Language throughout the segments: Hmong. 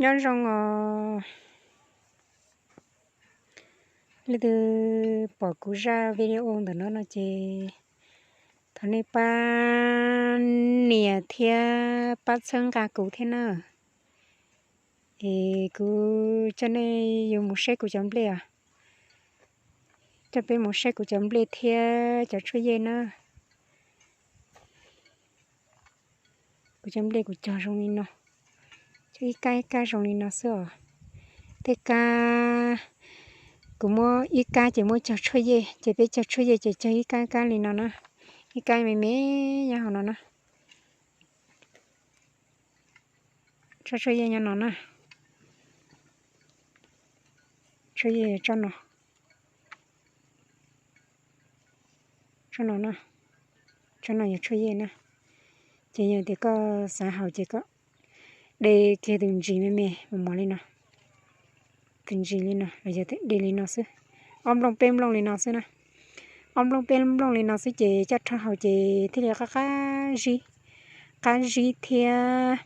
Nyob zoo os, leej twg pom kuv zaj video ntawm no no ces thov nej pab nias thiab pab txhawb nqa kuv thiab na. Es kuv coj nej yuav mus saib kuv cov nplej os. Coj peb mus saib kuv cov nplej thiab cov tshuaj yej na. Kuv cov nplej kuv cog zoo li no, cog ib kab ib kab zoo li no xwb os. Tej kab kuv muab ib kab ces muab cog tshuaj yej, ces peb cog tshuaj yej ces cog ib kab ib kab li no na. Ib kab me me nyob hauv no na. Tsob tshuaj yej nyob no na. Tshuaj yej tsob no, tsob no na, tsob no yog tshuaj yej na. Ces yog tias koj xav haus ces koj de kiag tus ntsis me me mos mos li no, tus ntsis li no los yog tias de li no xwb, ob nplooj peb nplooj li no xwb na. Ob nplooj peb nplooj li no xwb ces coj rho haus ces thiaj li qab qab zib, qab zib thiab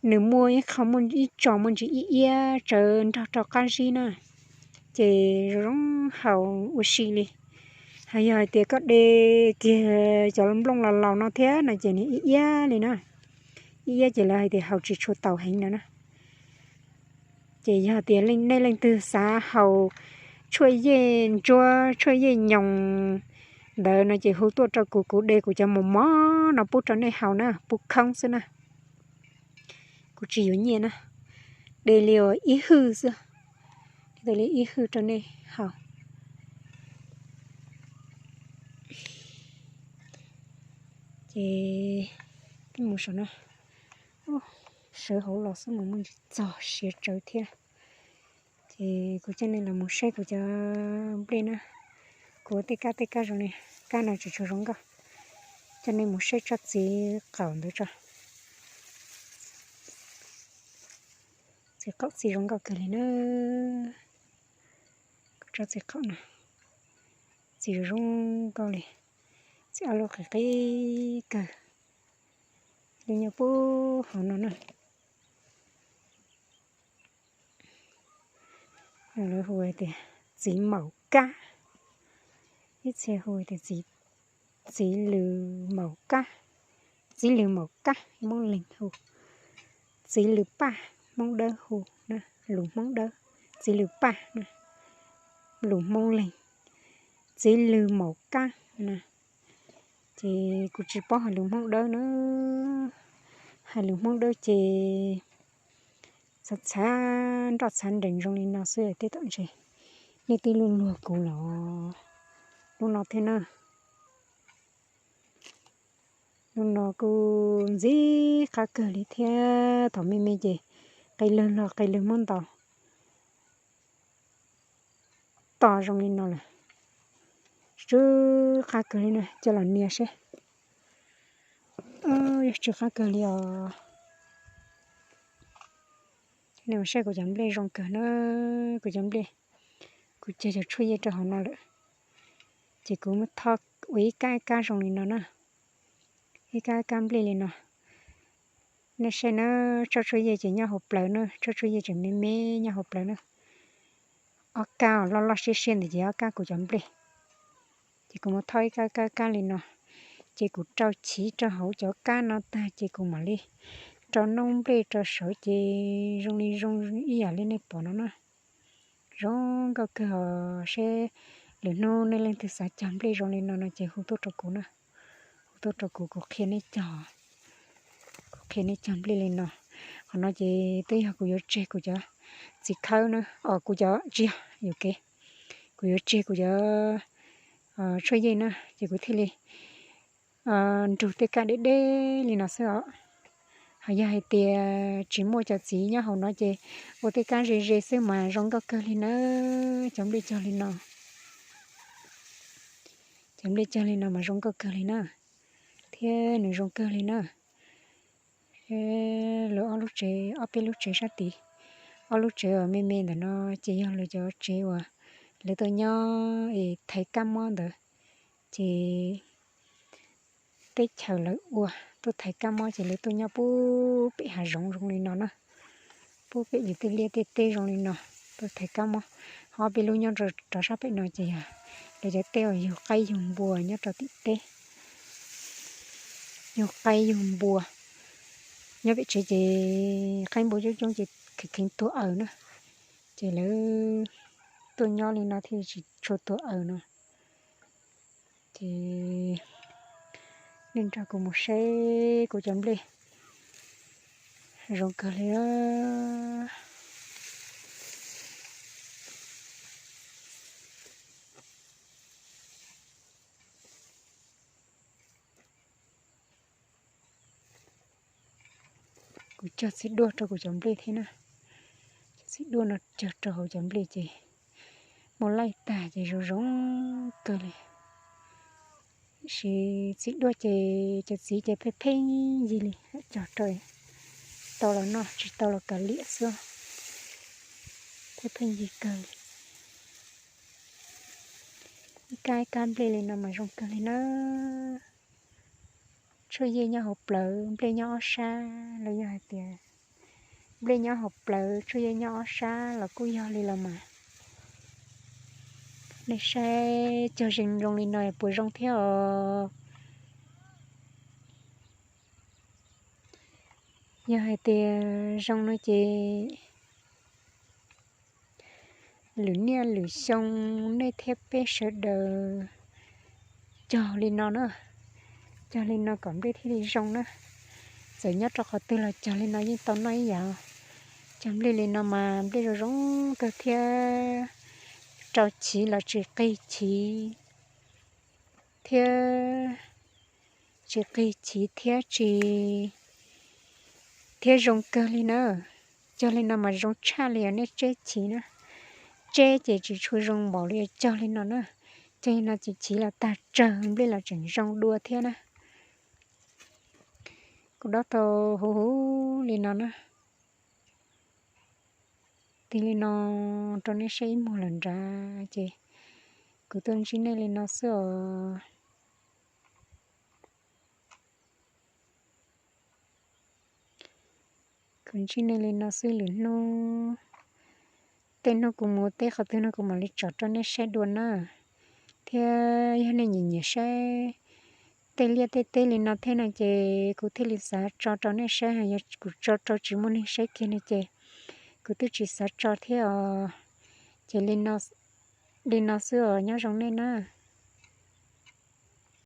nws muaj ib qho muaj ib tsos muaj ntsis ib iab tsawv nrog rau qab zib na, ces zoo zoo haus ua si li. Ho yog hais tias koj de kiag cov nplooj los laus no thiab no ces nws ib iab li na, ib iab ces lawv hais tias haus tsis tshua taus heev no na. Ces yog tias nej leej twg xav haus tshuaj yej ntsuab tshuaj yej nyoos ntawd no ces hu tuaj rau kuv, kuv de kuv cov mos mos no pub rau nej haus na, pub khoob xwb na. Kuv tsis yuav nyiaj na, de li ib hwj xwb, de li ib hwj rau nej haus. Ces mus saum no, sawv hauv los xwb mas muaj ntsis txog siav tsawv thiab. Ces kuv coj nej los mus saib kuv cov nplej na. Kuv ua tej kab tej kab zoo li, kab no tsis tshua zoo nkauj. Coj nej mus saib tsob txiv qaum ntawd tso. Txiv qaum txi zoo nkauj kawg li na. Kuv tsob txiv qaum no, txi zoo nkauj li. Txi ob lub qis qis kawg li, nyob puag hauv no na. Lawv hu hais tias txiv maum kab, ib txhia hu tias txiv lws maum kab, txiv lws maum kab, Hmoob Leeg hu, txiv lws paj, Hmoob Dawb hu, lus Hmoob Dawb, txiv lws paj, lus Hmoob Leeg, txiv lws maum kab na. Ces kuv tsis paub hais lus Hmoob Dawb na, hais lus Hmoob Dawb ces txhav txhav nroj txhav nrees zoo li no xwb tej tom ntses. Nej twb luag luag kuv los hnub no thiab na. Hnub no kuj ntxim qab kawg li thiab, thaum me me ces qe lwg los qe lwg muab ntaus to zoo li no lawm. Tsw qab kawg li na, coj los nias seb. Yog tsw qab kawg li os. Nej mus saib kuv cov nplej zoo kawg na, kuv cov nplej, kuv cog cov tshuaj yej rau hauv no lawm, ces kuv muab tho ua ib kab ib kab zoo li no na, ib kab ib kab nplej li no. Nej saib na, tsob tshuaj yej ces nyob hauv plawv na, tsob tshuaj yej tseem me me nyob hauv plawv na. Ob kab loj loj siab siab ntawd ces ob kab kuv cov nplej. Ces kuv muab tho ib kab kab kab li no, ces kuv rau chiv rau hauv cov kab no tag ces kuv mam li rau noob nplej rau saud ces zoo li zoo ib yam li nej pom no na. Zoo nkauj kawg os, seb lwm hnub nej leej twg xav cog nplej zoo li no no ces hu tuaj rau kuv na, hu tuaj rau kuv, kuv qhia nej cog, kuv qhia nej cog nplej li no. Qhov no ces twb yog kuv yuav tseg kuv cov txiv khawb na, os kuv cov tsis yog yuam kev, kuv yuav tseg kuv cov tshuaj yej na ces kuv thiaj li nrug tej kab deb deb li no xwb os. Ho yog hais tias tsis muaj cov txiv nyob hauv no ces ua tej kab ze ze xwb mas zoo nkauj kawg li na. Cov nplej cog li no, cov nplej cog li no mas zoo nkauj kawg li na, thiab nws zoo kawg li na. Lawv ob lub tsev, ob peb lub tsev sab tid, ob lub tsev uas me me ntawm no ces yog lawv cov tsev uas lawv tuaj nyob es thaiv kab mob ntawd, ces teb chaws lawv ua tuaj thaiv kab mob ces lawv tuaj nyob puag pem hav zoov zoo li no na. Pub pem yus tej liaj tej teb zoo li no, tuaj thaiv kab mob. Ho ob peb lub nyob rau sab pem no ces yog lawv cov teb uas yug qaib yug npua nyob rau tim teb. Yug qaib yug npua nyob pem tsev ces qaib npua coob coob ces kheev kheev tuag aws na. Ces lawv tuaj nyob li no thiaj tsis tshua tuag aws no. Ces nej nrog kuv mus saib kuv cov nplej zoo kawg li. Kuv cog txiv duaj rau kuv cov nplej thiab na. Cov txiv duaj no cog rau hauv cov nplej ces muaj laij tag ces zoo zoo kawg li. Tiam sis txiv duaj ces cov txiv ces pheej pheej yig li, cog rau tau los noj, tsis tau los kav liam xwb. Pheej pheej yig kawg li. Ib kab ib kab nplej li no mas zoo kawg li na. Tshuaj yej nyob hauv plawv, nplej nyob ob sab los yog hais tias nplej nyob hauv plawv, tshuaj yej nyob ob sab los kuj yog li los mas. Nej saib cog zeeg zoo li no puas zoo thiab os? Yog hais tias zoo no ces lwm niaj lwm xyoo nej thiab peb sawv daws cog li no na. Cog li no kom nplej thiaj li zoo na. Txawm nyob rau qhov twg los cog li no yeej tau noj ib yam. Cog nplej li no mas nplej zoo zoo kawg thiab rau chiv los tsis qig chiv thiab, tsis qig chiv thiab tsis, thiab zoo kawg li na. Cog li no mas zoo tshaj li os nej tseb chiv na. Tseb ces tsis tshua zoo npaum li, cog li no na. Cog li no ces chiv los tag tsawg, nplej los tseem zoo dua thiab na. Kuv dob tau huv huv li no na. Tig li no rau nej saib ib muag lawm nrad ces kuv tuaj ntsib nej li no xwb os. Kuv ntsib nej li no xwb, lwm hnub tej hnub kuv mus teb qhov twg no kuv mam li tso rau nej saib dua na. Thiab yog nej nyiam nyiam saib tej liaj tej teb li no thiab no ces kuv thiaj li xav tso rau nej saib, yog kuv tso rau tsis muaj neeg saib kiag no ces kuv twb tsis xav tso thiab os. Ces li no xwb os, nyob zoo nej na.